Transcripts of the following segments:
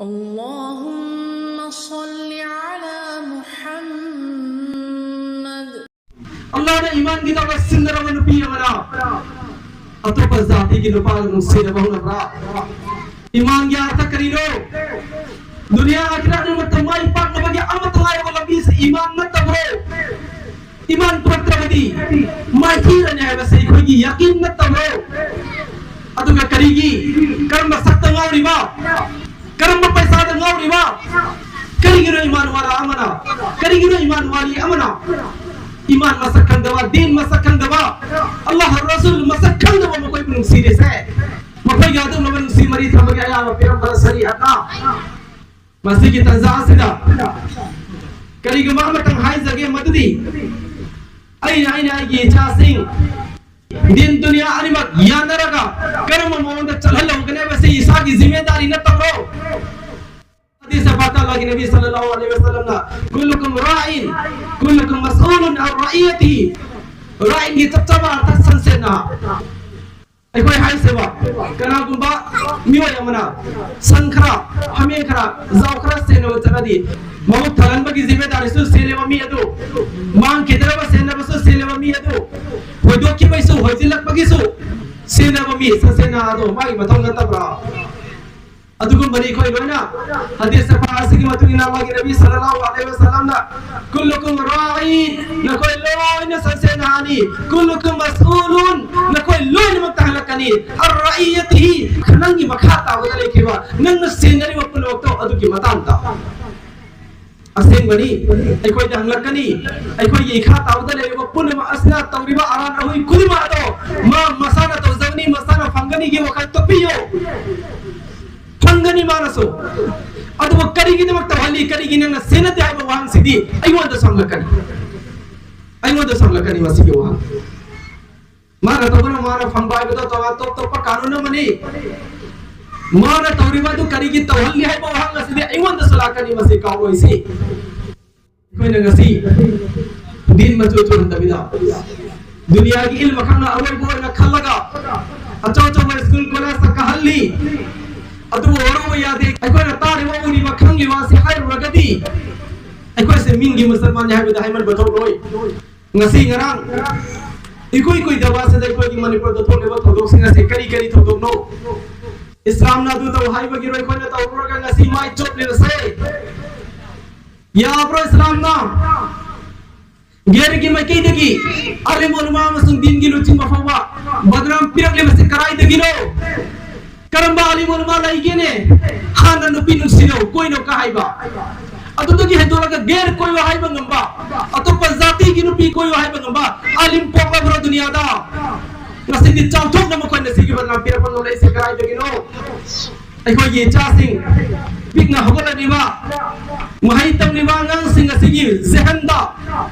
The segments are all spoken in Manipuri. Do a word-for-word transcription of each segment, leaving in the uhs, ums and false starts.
اللهم صل على محمد. ꯑꯜꯂꯥꯍꯅ ꯏꯃꯥꯟꯒꯤꯗꯃꯛ ꯁꯤꯟꯅꯔꯕ ꯅꯨꯄꯤ ꯑꯃꯅ ꯑꯇꯣꯞꯄ ꯖꯥꯇꯤꯒꯤ ꯅꯨꯄꯥꯒ ꯅꯨꯡꯁꯤꯅꯕ ꯍꯧꯅꯕ꯭ꯔꯥ? ꯏꯃꯥꯟꯒꯤ ꯑꯔꯊ ꯀꯔꯤꯅꯣ? ꯗꯨꯅꯤꯌꯥ ꯑꯥꯈꯤꯔꯥꯠ ꯑꯅꯤꯃꯛꯇ ꯃꯥꯏ ꯄꯥꯛꯅꯕꯒꯤ ꯑꯃꯠꯇ ꯉꯥꯏꯔꯕ ꯂꯝꯕꯤꯁꯤ ꯏꯃꯥꯟ ꯅꯠꯇꯕ꯭ꯔꯣ? ꯏꯃꯥꯟ ꯄꯨꯔꯛꯇ꯭ꯔꯕꯗꯤ ꯃꯥꯏꯊꯤꯔꯅꯤ ꯍꯥꯏꯕꯁꯤ ꯑꯩꯈꯣꯏꯒꯤ ꯌꯥꯀꯤꯟ ꯅꯠꯇꯕ꯭ꯔꯣ? ꯑꯗꯨꯒ ꯀꯔꯤꯒꯤ, ꯀꯔꯝꯕ ꯁꯛꯇ ꯉꯥꯎꯔꯤꯕ, ꯀꯔꯝꯕ ꯄꯩꯁꯥꯗ ꯉꯥꯎꯔꯤꯕ? ꯀꯔꯤꯒꯤꯅꯣ ꯏꯃꯥꯟ ꯋꯥꯂꯥ ꯑꯃꯅ, ꯀꯔꯤꯒꯤꯅꯣ ꯏꯃꯥꯟ ꯋꯥꯂꯤ ꯑꯃꯅ ꯏꯃꯥꯟ ꯃꯁꯛ ꯈꯪꯗꯕ, ꯗꯤꯟ ꯃꯁꯛ ꯈꯪꯗꯕ, ꯑꯜꯂꯥꯍ ꯔꯁꯨꯜ ꯃꯁꯛ ꯈꯪꯗꯕ ꯃꯈꯣꯏꯕꯨ ꯅꯨꯡꯁꯤꯔꯤꯁꯦ? ꯃꯈꯣꯏꯒꯤ ꯑꯗꯨꯒꯨꯝꯂꯕ ꯅꯨꯡꯁꯤ ꯃꯔꯤ ꯊꯝꯕꯒꯤ ꯑꯌꯥꯕ ꯄꯤꯔꯝꯕ ꯁꯔꯤꯑꯠꯅ꯫ ꯃꯁꯤꯒꯤ ꯇꯥꯟꯖꯥ ꯑꯁꯤꯗ ꯀꯔꯤꯒꯨꯝꯕ ꯑꯃꯇꯪ ꯍꯥꯏꯖꯒꯦ, ꯃꯗꯨꯗꯤ ꯑꯩꯅ, ꯑꯩꯅ ꯑꯩꯒꯤ ꯏꯆꯥꯁꯤꯡ ꯗꯤꯟ ꯗꯨꯅꯤꯌꯥ ꯑꯅꯤꯃꯛ ꯌꯥꯅꯔꯒ ꯀꯔꯝꯕ ꯃꯑꯣꯡꯗ ꯆꯠꯍꯜꯍꯧꯒꯅꯤ ꯍꯥꯏꯕꯁꯤ ꯏꯁꯥꯒꯤ ꯖꯤꯝꯃꯦꯗꯥꯔꯤ ꯅꯠꯇꯕ꯭ꯔꯣ? ꯍꯗꯤꯁ ꯄꯥꯛꯇ ꯑꯜꯂꯥꯍꯒꯤ ꯅꯕꯤ ꯁꯜꯂꯜꯂꯥꯍꯨ ꯑꯂꯩꯍꯤ ꯋꯁꯜꯂꯝꯅ, "ꯀꯨꯜꯂꯨꯀꯨꯝ ꯔꯥꯏꯟ, ꯀꯨꯜꯂꯨꯀꯨꯝ ꯃꯁꯎꯂꯨꯟ ꯑꯟ ꯔꯥꯏꯌꯥꯇꯤꯍꯤ"꯫ ꯔꯥꯏꯟꯒꯤ ꯆꯞ ꯆꯥꯕ ꯑꯔꯊ ꯁꯟꯁꯦꯠꯅ ꯑꯩꯈꯣꯏ ꯍꯥꯏꯁꯦꯕ, ꯀꯅꯥꯒꯨꯝꯕ ꯃꯤꯑꯣꯏ ꯑꯃꯅ ꯁꯟ ꯈꯔ, ꯍꯥꯃꯦꯡ ꯈꯔ, ꯖꯥꯎ ꯈꯔ ꯁꯦꯟꯅꯕ ꯆꯠꯂꯗꯤ, ꯃꯕꯨꯛ ꯊꯜꯍꯟꯕꯒꯤ ꯖꯤꯝꯃꯦꯗꯥꯔꯤꯁꯨ ꯁꯦꯜꯂꯦꯕ ꯃꯤ ꯑꯗꯨ, ꯃꯥꯡꯈꯤꯗꯅꯕ ꯁꯦꯟꯅꯕꯁꯨ ꯁꯦꯜꯂꯦꯕ ꯃꯤ ꯑꯗꯨ, ꯍꯣꯏꯗꯣꯛꯈꯤꯕꯩꯁꯨ, ꯍꯣꯏꯖꯤꯜꯂꯛꯄꯒꯤꯁꯨ ꯁꯦꯟꯅꯕ ꯃꯤ, ꯁꯟꯁꯦꯟꯅ ꯑꯗꯣ ꯃꯥꯒꯤ ꯃꯊꯧ ꯅꯠꯇꯕ꯭ꯔꯥ? ꯑꯗꯨꯒꯨꯝꯕꯅꯤ ꯑꯩꯈꯣꯏ ꯂꯣꯏꯅ꯫ ꯍꯗꯤꯁ ꯁꯐꯥ ꯑꯁꯤꯒꯤ ꯃꯇꯨꯡ ꯏꯟꯅ ꯑꯜꯂꯥꯍꯒꯤ ꯅꯕꯤ ꯁꯜꯂꯜꯂꯥꯍꯨ ꯑꯂꯩꯍꯤ ꯋꯁꯜꯂꯝꯅ, "ꯀꯨꯜꯂꯨꯀꯨꯝ ꯔꯥꯏꯟ", ꯅꯈꯣꯏ ꯂꯣꯏꯅ ꯁꯟꯁꯦꯟꯅꯍꯥꯅꯤ, "ꯀꯨꯜꯂꯨꯀꯨꯝ ꯃꯁꯎꯂꯨꯟ", ꯅꯈꯣꯏ ꯂꯣꯏꯅꯃꯛꯇ ꯍꯪꯂꯛꯀꯅꯤ, "ꯑꯟ ꯔꯥꯏꯌꯥꯇꯤꯍꯤ", ꯅꯪꯒꯤ ꯃꯈꯥ ꯇꯥꯕꯗ ꯂꯩꯈꯤꯕ, ꯅꯪꯅ ꯁꯦꯟꯅꯔꯤꯕ ꯄꯨꯝꯅꯃꯛꯇꯣ ꯑꯗꯨꯒꯤ ꯃꯇꯥꯡꯗ꯫ ꯑꯁꯦꯡꯕꯅꯤ, ꯑꯩꯈꯣꯏꯗ ꯍꯪꯂꯛꯀꯅꯤ, ꯑꯩꯈꯣꯏꯒꯤ ꯏꯈꯥ ꯇꯥꯕꯗ ꯂꯩꯔꯤꯕ ꯄꯨꯝꯅꯃꯛ ꯑꯁꯤꯅ ꯇꯧꯔꯤꯕ ꯑꯔꯥꯟ ꯑꯍꯣꯏ ꯈꯨꯗꯤꯡꯃꯛ ꯑꯗꯣ ꯃꯥ ꯃꯁꯥꯅ ꯇꯧꯖꯒꯅꯤ, ꯃꯁꯥꯅ ꯐꯪꯒꯅꯤꯒꯤ ꯋꯥꯈꯜ ꯇꯣꯛꯄꯤꯌꯨ꯫ ꯐꯪꯒꯅꯤ ꯃꯥꯅꯁꯨ꯫ ꯑꯗꯨꯕꯨ ꯀꯔꯤꯒꯤꯗꯃꯛ ꯇꯧꯍꯜꯂꯤ, ꯀꯔꯤꯒꯤ ꯅꯪꯅ ꯁꯦꯟꯅꯗꯦ ꯍꯥꯏꯕ ꯋꯥꯍꯪꯁꯤꯗꯤ ꯑꯩꯉꯣꯟꯗ ꯁꯪꯂꯛꯀꯅꯤ, ꯑꯩꯉꯣꯟꯗ ꯁꯪꯂꯛꯀꯅꯤ ꯃꯁꯤꯒꯤ ꯋꯥꯍꯪ꯫ ꯃꯥꯅ ꯇꯧꯕꯅ ꯃꯥꯅ ꯐꯪꯕ ꯍꯥꯏꯕꯗꯣ ꯇꯣꯉꯥꯟ ꯇꯣꯞ ꯇꯣꯞꯄ ꯀꯥꯅꯨꯟ ꯑꯃꯅꯤ꯫ ꯃꯥꯅ ꯇꯧꯔꯤꯕ ꯑꯗꯨ ꯀꯔꯤꯒꯤ ꯇꯧꯍꯜꯂꯤ ꯍꯥꯏꯕ ꯋꯥꯍꯪ ꯑꯁꯤꯗꯤ ꯑꯩꯉꯣꯟꯗꯁꯨ ꯂꯥꯛꯀꯅꯤ, ꯃꯁꯤ ꯀꯥꯎꯔꯣꯏꯁꯤ꯫ ꯑꯩꯈꯣꯏꯅ ꯉꯁꯤ ꯗꯤꯟ ꯃꯆꯨ ꯆꯨꯍꯟꯗꯕꯤꯗ ꯗꯨꯅꯤꯌꯥꯒꯤ ꯏꯜꯃ ꯈꯛꯅ ꯑꯔꯣꯏꯕ ꯑꯣꯏꯅ ꯈꯜꯂꯒ ꯑꯆꯧ ꯑꯆꯧꯕ ꯁ꯭ꯀꯨꯜ ꯀꯣꯂꯦꯖꯇ ꯀꯥꯍꯜꯂꯤ꯫ ꯑꯗꯨꯕꯨ ꯋꯥꯔꯧꯕ ꯌꯥꯗꯦ꯫ ꯑꯩꯈꯣꯏꯅ ꯇꯥꯔꯤꯕ ꯒꯤ ꯃꯨꯁꯜꯃꯥꯟꯅꯤ ꯍꯥꯏꯕꯗ ꯍꯥꯏꯃꯟꯕ ꯊꯣꯛꯂꯣꯏ꯫ ꯉꯁꯤ ꯉꯔꯥꯡ ꯏꯀꯨꯏ ꯀꯨꯏꯗꯕ ꯑꯁꯤꯗ ꯑꯩꯈꯣꯏꯒꯤ ꯃꯅꯤꯄꯨꯔꯗ ꯊꯣꯛꯂꯤꯕ ꯊꯧꯗꯣꯛꯁꯤꯡ ꯑꯁꯤ ꯀꯔꯤ ꯀꯔꯤ ꯊꯧꯗꯣꯛꯅꯣ? ꯏꯁꯂꯥꯝꯅ ꯑꯗꯨ ꯇꯧ ꯍꯥꯏꯕꯒꯤꯔꯣ ꯑꯩꯈꯣꯏꯅ ꯇꯧꯔꯨꯔꯒ ꯉꯁꯤ ꯃꯥꯏ ꯆꯣꯞꯂꯤꯕꯁꯦ? ꯌꯥꯕ꯭ꯔꯣ ꯏꯁꯂꯥꯝꯅ? ꯒꯦꯔꯒꯤ ꯃꯥꯏꯀꯩꯗꯒꯤ ꯑꯥꯂꯤꯝ ꯎꯂꯃꯥ ꯑꯃꯁꯨꯡ ꯗꯤꯟꯒꯤ ꯂꯨꯆꯤꯡꯕ ꯐꯥꯎꯕ ꯕꯗꯅꯥꯝ ꯄꯤꯔꯛꯂꯤꯕꯁꯤ ꯀꯗꯥꯏꯗꯒꯤꯅꯣ? ꯀꯔꯝꯕ ꯑꯥꯂꯤꯝ ꯎꯂꯃꯥ ꯂꯩꯒꯦꯅꯦ? ꯍꯥꯟꯅ ꯅꯨꯄꯤ ꯅꯨꯡꯁꯤꯅꯧ, ꯀꯣꯏꯅꯧ ꯀ ꯍꯥꯏꯕ꯫ ꯑꯗꯨꯗꯒꯤ ꯍꯦꯟꯗꯣꯛꯂꯒ ꯒꯦꯔ ꯀꯣꯏꯌꯣ ꯍꯥꯏꯕ ꯉꯝꯕ, ꯑꯇꯣꯞꯄ ꯖꯥꯇꯤꯒꯤ ꯅꯨꯄꯤ ꯀꯣꯏꯌꯣ ꯍꯥꯏꯕ ꯉꯝꯕ ꯑꯥꯂꯤꯝ ꯄꯣꯛꯂꯕ꯭ꯔꯣ ꯗꯨꯅꯤꯌꯥꯗ? ꯉꯁꯤꯗꯤ ꯆꯥꯎꯊꯣꯛꯅ ꯃꯈꯣꯏꯅ ꯁꯤꯒꯤ ꯕꯗꯅꯥꯝ ꯄꯤꯔꯛꯄ ꯉꯝꯂꯛꯏꯁꯦ ꯀꯗꯥꯏꯗꯒꯤꯅꯣ? ꯑꯩꯈꯣꯏꯒꯤ ꯏꯆꯥꯁꯤꯡ, ꯄꯤꯛꯅ ꯍꯧꯒꯠꯂꯛꯂꯤꯕ ꯃꯍꯩ ꯇꯝꯂꯤꯕ ꯑꯉꯥꯡꯁꯤꯡ ꯑꯁꯤꯒꯤ ꯖꯦꯍꯟꯗ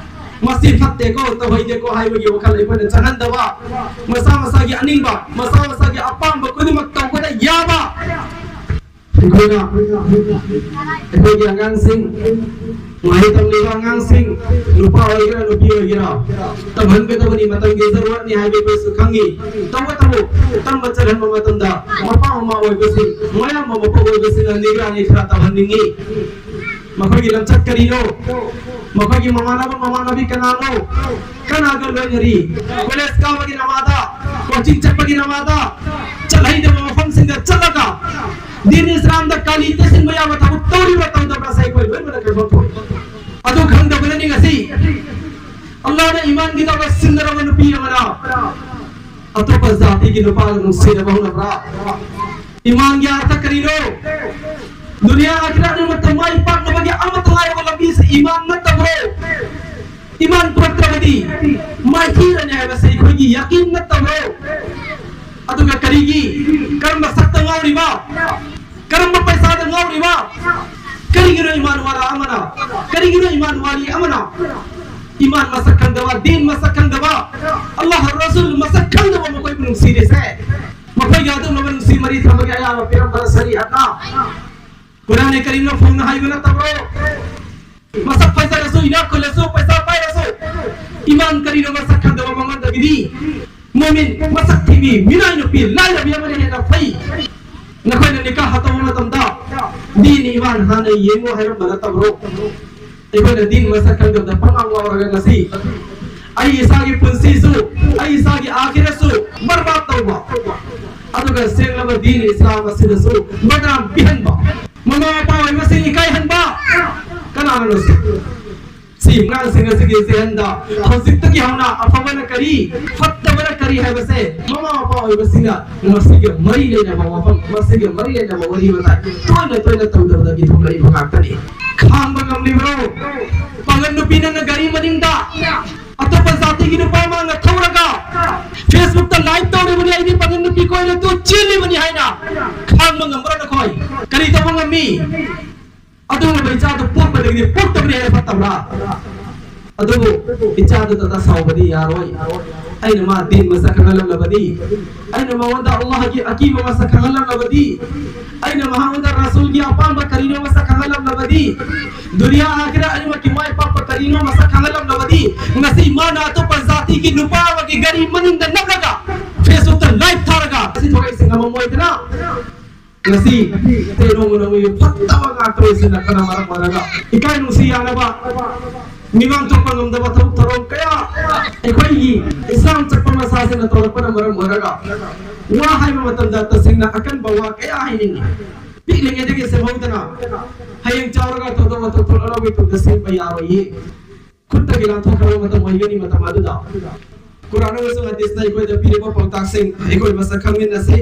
ꯃꯁꯤ ꯐꯠꯇꯦꯀꯣ, ꯇꯧꯍꯩꯗꯦꯀꯣ ꯍꯥꯏꯕꯒꯤ ꯋꯥꯈꯜ ꯑꯩꯈꯣꯏꯅ ꯆꯪꯍꯟꯗꯕ, ꯃꯁꯥ ꯃꯁꯥꯒꯤ ꯑꯅꯤꯡꯕ, ꯃꯁꯥ ꯃꯁꯥꯒꯤ ꯑꯄꯥꯝꯕ ꯈꯨꯗꯤꯡꯃꯛ ꯇꯧꯕꯗ ꯌꯥꯕ ꯑꯩꯈꯣꯏꯅ ꯑꯩꯈꯣꯏꯒꯤ ꯑꯉꯥꯡꯁꯤꯡ, ꯃꯍꯩ ꯇꯝꯂꯤꯕ ꯑꯉꯥꯡꯁꯤꯡ, ꯅꯨꯄꯥ ꯑꯣꯏꯒꯦꯔꯥ ꯅꯨꯄꯤ ꯑꯣꯏꯒꯦꯔꯥ, ꯇꯝꯍꯟꯒꯗꯕꯅꯤ, ꯃꯇꯝꯒꯤ ꯖꯔꯨꯔꯠꯅꯤ ꯍꯥꯏꯕ ꯑꯩꯈꯣꯏꯁꯨ ꯈꯪꯉꯤ꯫ ꯇꯧꯕꯇꯕꯨ ꯇꯝꯕ ꯆꯠꯍꯟꯕ ꯃꯇꯝꯗ ꯃꯄꯥ ꯃꯃꯥ ꯑꯣꯏꯕꯁꯤꯡ, ꯃꯌꯥꯝꯕ ꯃꯄꯣꯛ ꯑꯣꯏꯕꯁꯤꯡꯅ ꯅꯤꯒ꯭ꯔꯥꯅꯤ ꯈꯔ ꯇꯧꯍꯟꯅꯤꯡꯉꯤ꯫ ꯃꯈꯣꯏꯒꯤ ꯂꯝꯆꯠ ꯀꯔꯤꯅꯣ? ꯃꯈꯣꯏꯒꯤ ꯃꯃꯥꯟꯅꯕ ꯃꯃꯥꯟꯅꯕꯤ ꯀꯅꯥꯅꯣ? ꯀꯅꯥꯒ ꯂꯣꯏꯅꯔꯤ? ꯀꯣꯂꯦꯖ ꯀꯥꯕꯒꯤ ꯅꯃꯥꯗ, ꯀꯣꯆꯤꯡ ꯆꯠꯄꯒꯤ ꯅꯃꯥꯗ, ꯆꯠꯍꯩꯗꯕ ꯃꯐꯝꯁꯤꯡꯗ ꯆꯠꯂꯒ ꯗꯤꯟ ꯏꯁꯂꯥꯝꯗ ꯀꯥꯂꯤ ꯇꯩꯁꯤꯟꯕ ꯌꯥꯕ ꯊꯕꯛ ꯇꯧꯔꯤꯕ꯭ꯔꯥ ꯇꯧꯗꯕ꯭ꯔꯥ ꯁꯦ ꯑꯩꯈꯣꯏ ꯂꯣꯏꯅꯃꯛꯅ ꯈꯪꯐꯝ ꯊꯣꯛꯏ꯫ ꯑꯗꯨ ꯈꯪꯗꯕꯅꯅꯤ ꯉꯁꯤ ꯑꯜꯂꯥꯍꯅ ꯏꯃꯥꯟꯒꯤꯗꯃꯛ ꯁꯤꯟꯅꯔꯕ ꯅꯨꯄꯤ ꯑꯃꯅ ꯑꯇꯣꯞꯄ ꯖꯥꯇꯤꯒꯤ ꯅꯨꯄꯥꯒ ꯅꯨꯡꯁꯤꯅꯕ ꯍꯧꯅꯕ꯭ꯔꯥ? ꯏꯃꯥꯟꯒꯤ ꯑꯔꯊ ꯀꯔꯤꯅꯣ? ꯗꯨꯅꯤꯌꯥ ꯑꯈꯤꯔꯥꯠ ꯑꯅꯤꯃꯛꯇ ꯃꯥꯏ ꯄꯥꯛꯅꯕꯒꯤ ꯑꯃꯠꯇ ꯉꯥꯏꯔꯕ ꯂꯝꯕꯤꯁꯤ ꯏꯃꯥꯟ ꯅꯠꯇꯕ꯭ꯔꯣ? ꯏꯃꯥꯟ ꯄꯨꯔꯛꯇ꯭ꯔꯕꯗꯤ ꯃꯥꯏꯊꯤꯔꯅꯤ ꯍꯥꯏꯕꯁꯤ ꯑꯩꯈꯣꯏꯒꯤ ꯌꯥꯀꯤꯟ ꯅꯠꯇꯕ꯭ꯔꯣ? ꯑꯗꯨꯒ ꯀꯔꯤꯒꯤ, ꯀꯔꯝꯕ ꯁꯛꯇ ꯉꯥꯎꯔꯤꯕ, ꯀꯔꯝꯕ ꯄꯩꯁꯥꯗ ꯉꯥꯎꯔꯤꯕ? ꯀꯔꯤꯒꯤꯅꯣ ꯏꯃꯥꯟ ꯋꯥꯂꯥ ꯑꯃꯅ, ꯀꯔꯤꯒꯤꯅꯣ ꯏꯃꯥꯟ ꯋꯥꯂꯤ ꯑꯃꯅ ꯏꯃꯥꯟ ꯃꯁꯛ ꯈꯪꯗꯕ, ꯗꯤꯟ ꯃꯁꯛ ꯈꯪꯗꯕ, ꯑꯜꯂꯥꯍ ꯔꯁꯨꯜ ꯃꯁꯛ ꯈꯪꯗꯕ ꯃꯈꯣꯏꯕꯨ ꯅꯨꯡꯁꯤꯔꯤꯁꯦ? ꯃꯈꯣꯏꯒ ꯑꯗꯨꯒꯨꯝꯂꯕ ꯅꯨꯡꯁꯤ ꯃꯔꯤ ꯊꯝꯕꯒꯤ ꯑꯌꯥꯕ ꯄꯤꯔꯝꯕ ꯁꯔꯤꯑꯠꯅ꯫ ꯀꯨꯔꯥꯟ ꯀꯔꯤꯝꯅ ꯐꯣꯡꯅ ꯍꯥꯏꯕ ꯅꯠꯇꯕ꯭ꯔꯣ? ꯃꯁꯛ ꯐꯖꯔꯁꯨ, ꯏꯅꯥꯛ ꯈꯨꯜꯂꯁꯨ, ꯄꯩꯁꯥ ꯄꯥꯏꯔꯁꯨ, ꯏꯃꯥꯟ ꯀꯔꯤꯅꯣ ꯃꯁꯛ ꯈꯪꯗꯕ ꯃꯉꯣꯟꯗꯒꯤꯗꯤ ꯃꯣꯃꯤꯟ ꯃꯁꯛ ꯊꯤꯕꯤ, ꯃꯤꯅꯥꯏ ꯅꯨꯄꯤ, ꯂꯥꯏꯔꯕꯤ ꯑꯃꯅ ꯍꯦꯟꯅ ꯐꯩ꯫ ꯅꯈꯣꯏꯅ ꯅꯤꯀꯥꯍ ꯇꯧꯕ ꯃꯇꯝꯗ ꯗꯤꯟ ꯏꯃꯥꯟ ꯍꯥꯟꯅ ꯌꯦꯡꯉꯨ ꯍꯥꯏꯔꯝꯕ ꯅꯠꯇꯕ꯭ꯔꯣ? ꯑꯩꯈꯣꯏꯅ ꯗꯤꯟ ꯃꯁꯛ ꯈꯪꯗꯕꯗ ꯄꯪꯉꯥꯎ ꯉꯥꯎꯔꯒ ꯉꯁꯤ ꯑꯩ ꯏꯁꯥꯒꯤ ꯄꯨꯟꯁꯤꯁꯨ, ꯑꯩ ꯏꯁꯥꯒꯤ ꯑꯥꯈꯤꯔꯠꯁꯨ ꯕꯔꯕꯥꯗ ꯇꯧꯕ, ꯑꯗꯨꯒ ꯁꯦꯡꯂꯕ ꯗꯤꯟ ꯏꯁꯂꯥꯝ ꯑꯁꯤꯗꯁꯨ ꯕꯗꯅꯥꯝ ꯄꯤꯍꯟꯕ, ꯃꯃꯥ ꯃꯄꯥ ꯑꯣꯏꯕꯁꯤꯡ ꯏꯀꯥꯏꯍꯟꯕ꯫ ꯀꯅꯥꯅꯅꯣ ꯁꯤ? ꯁꯤ ꯑꯉꯥꯡꯁꯤꯡ ꯑꯁꯤꯒꯤ ꯖꯦꯍꯟꯗ ꯍꯧꯖꯤꯛꯇꯒꯤ ꯍꯧꯅ ꯑꯐꯕꯅ ꯀꯔꯤ, ꯐꯠꯇꯕꯅ ꯀꯔꯤ ꯍꯥꯏꯕꯁꯦ ꯃꯃꯥ ꯃꯄꯥ ꯑꯣꯏꯕꯁꯤꯡꯅ ꯃꯁꯤꯒ ꯃꯔꯤ ꯂꯩꯅꯕ ꯋꯥꯐꯝ, ꯃꯁꯤꯒ ꯃꯔꯤ ꯂꯩꯅꯕ ꯋꯥꯔꯤ ꯋꯥꯇꯥꯏ ꯇꯣꯏꯅ ꯇꯣꯏꯅ ꯇꯧꯗꯕꯗꯒꯤ ꯊꯣꯛꯂꯛꯏꯕ ꯉꯥꯛꯇꯅꯤ꯫ ꯈꯥꯡꯕ ꯉꯝꯂꯤꯕ꯭ꯔꯣ? ꯄꯥꯡꯒꯜ ꯅꯨꯄꯤ ꯅꯪꯅ ꯒꯥꯔꯤ ꯃꯅꯤꯡꯗ ꯑꯇꯣꯞꯄ ꯖꯥꯇꯤꯒꯤ ꯅꯨꯄꯥ ꯑꯃꯒ ꯊꯧꯔꯒ Facebook ꯇ live ꯇꯧꯔꯤꯕꯅꯤ, "ꯑꯩꯗꯤ ꯄꯥꯡꯒꯜ ꯅꯨꯄꯤ ꯀꯣꯏꯔ ꯇꯨ ꯆꯦꯜꯂꯤꯕꯅꯤ" ꯍꯥꯏꯅ ꯈꯥꯡꯕ ꯉꯝꯕ꯭ꯔꯥ ꯅꯈꯣꯏ? ꯀꯔꯤ ꯇꯧꯕ ꯉꯝꯃꯤ? ꯑꯗꯨꯒꯨꯝꯕ ꯏꯆꯥꯗꯨ ꯄꯣꯛꯄꯗꯒꯤꯗꯤ ꯄꯣꯛꯇꯕꯅꯤ ꯍꯥꯏꯅ ꯐꯠꯇꯕ꯭ꯔꯥ? ꯑꯗꯨꯕꯨ ꯏꯆꯥꯗꯨꯗ ꯁꯥꯎꯕꯗꯤ ꯌꯥꯔꯣꯏ꯫ ꯑꯩꯅ ꯃꯥ ꯗꯤꯟ ꯃꯁꯛ ꯈꯪꯍꯜꯂꯝꯂꯕꯗꯤ, ꯑꯩꯅ ꯃꯉꯣꯟꯗ ꯑꯜꯂꯥꯍꯒꯤ ꯑꯀꯤꯕ ꯃꯁꯛ ꯈꯪꯍꯜꯂꯝꯂꯕꯗꯤ, ꯑꯩꯅ ꯃꯉꯣꯟꯗ ꯔꯁꯨꯜꯒꯤ ꯑꯄꯥꯝꯕ ꯀꯔꯤꯅꯣ ꯃꯁꯛ ꯈꯪꯍꯜꯂꯝꯂꯕꯗꯤ, ꯗꯨꯅꯤꯌꯥ ꯑꯥꯈꯤꯔꯥ ꯑꯅꯤꯃꯛꯀꯤ ꯃꯥꯏ ꯄꯥꯛꯄ ꯀꯔꯤꯅꯣ ꯃꯁꯛ ꯈꯪꯍꯜꯂꯝꯂꯕꯗꯤ, ꯉꯁꯤ ꯃꯥꯅ ꯑꯇꯣꯞꯄ ꯖꯥꯇꯤꯒꯤ ꯅꯨꯄꯥ ꯑꯃꯒꯤ ꯒꯥꯔꯤ ꯃꯅꯤꯡꯗ ꯅꯞꯂꯒ Facebook ꯇ live ꯊꯥꯔꯒ ꯑꯁꯤ ꯊꯣꯛꯂꯛꯏꯁꯦ ꯉꯝꯃꯝꯃꯣꯏꯗꯅ꯫ ꯉꯁꯤ ꯇꯦꯔꯣꯡ ꯅꯣꯡꯃꯒꯤ ꯐꯠꯇꯕ ꯉꯥꯛꯇ ꯑꯣꯏꯁꯤꯜꯂꯛꯄꯅ ꯃꯔꯝ ꯑꯣꯏꯔꯒ ꯏꯀꯥꯏ ꯅꯨꯡꯁꯤ ꯌꯥꯅꯕ, ꯃꯤꯃꯥꯡ ꯊꯣꯛꯄ ꯉꯝꯗꯕ ꯊꯕꯛ ꯊꯧꯔꯝ ꯀꯌꯥ ꯑꯩꯈꯣꯏꯒꯤ ꯏꯁꯂꯥꯝ ꯆꯠꯄ ꯃꯁꯥꯁꯤꯅ ꯇꯧꯔꯛꯄꯅ ꯃꯔꯝ ꯑꯣꯏꯔꯒ ꯋꯥ ꯍꯥꯏꯕ ꯃꯇꯝꯗ ꯇꯁꯦꯡꯅ ꯑꯀꯟꯕ ꯋꯥ ꯀꯌꯥ ꯍꯥꯏꯅꯤꯡꯉꯤ꯫ ꯄꯤꯛꯂꯤꯉꯩꯗꯒꯤ ꯁꯦꯝꯍꯧꯗꯅ ꯍꯌꯦꯡ ꯆꯥꯎꯔꯒ ꯊꯧꯗꯣꯛ ꯋꯥꯊꯣꯛ ꯊꯣꯛꯂꯛꯑꯕ ꯃꯇꯨꯡꯗ ꯁꯦꯝꯕ ꯌꯥꯔꯣꯏꯌꯦ꯫ ꯈꯨꯠꯇꯒꯤ ꯂꯥꯟꯊꯣꯛꯈ꯭ꯔꯕ ꯃꯇꯝ ꯑꯣꯏꯒꯅꯤ꯫ ꯃꯇꯝ ꯑꯗꯨꯗ ꯀꯨꯔꯥꯟ ꯑꯃꯁꯨꯡ ꯍꯗꯤꯁꯅ ꯑꯩꯈꯣꯏꯗ ꯄꯤꯔꯤꯕ ꯄꯥꯎꯇꯥꯛꯁꯤꯡ ꯑꯩꯈꯣꯏ ꯃꯁꯛ ꯈꯪꯃꯤꯟꯅꯁꯤ꯫